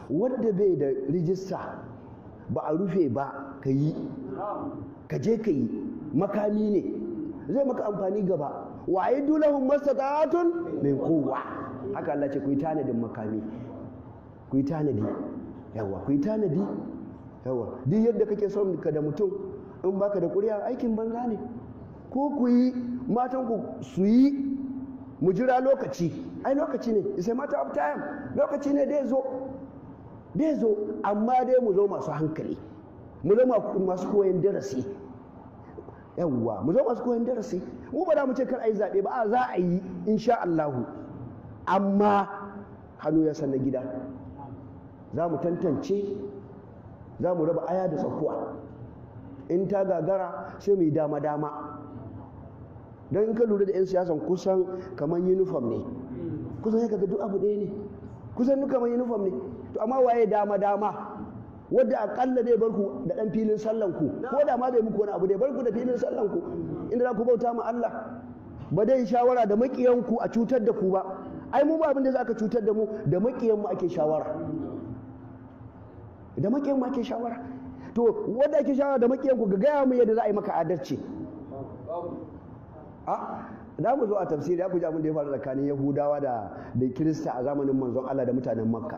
Wanda bai da rijista ba a rufe ba, ka yi, ka je ka yi. Makami ne zai maka amfani gaba. وأعدوا لهم ما استطعتم من قوة. Haka Allah ce ku yi tanadin makami, ku yi tanadi. Yawa, ku yi tanadi. Yawa, duk yadda kake son ka da mutum, in baka da ƙuri'a, aikin banza ne. Ko ku yi, matan ku su yi, mu jira lokaci. Ai lokaci ne, it's a matter of time. Lokaci ne dai zo, dai zo. Amma dai mu zo masu hankali, mu zo masu koyon darasi. Yawwa, mu zo masu koyon darasi. Mu ba za mu ce kar a yi zaɓe ba. A za a yi, insha Allahu. Amma hannu ya san na gida. Za mu tantance, za mu raba aya da tsakuwa. In ta gagara, sai mu yi dama-dama. Don in ka lura da 'yan siyasan, kusan kamar uniform ne. Kusan ya kaga duk abu ɗaya ne, kusan duk kamar uniform ne. To amma waye dama-dama, wadda akalla zai bar ku da ɗan filin sallan ku, ko da ma bai muku wani abu, dai bar ku da filin sallan ku inda za ku bauta ma Allah, ba dai shawara da makiyan ku a cutar da ku ba? Ai mu ba abin da za ka cutar da mu, da makiyan mu ake shawara, da makiyan mu ake shawara. To wanda ake shawara da makiyan ku, ga gaya mu yadda za a yi maka adalci. A da mu zo a tafsiri ya ku ji abin da ya faru tsakanin Yahudawa da Kirista a zamanin Manzon Allah da mutanen Makka.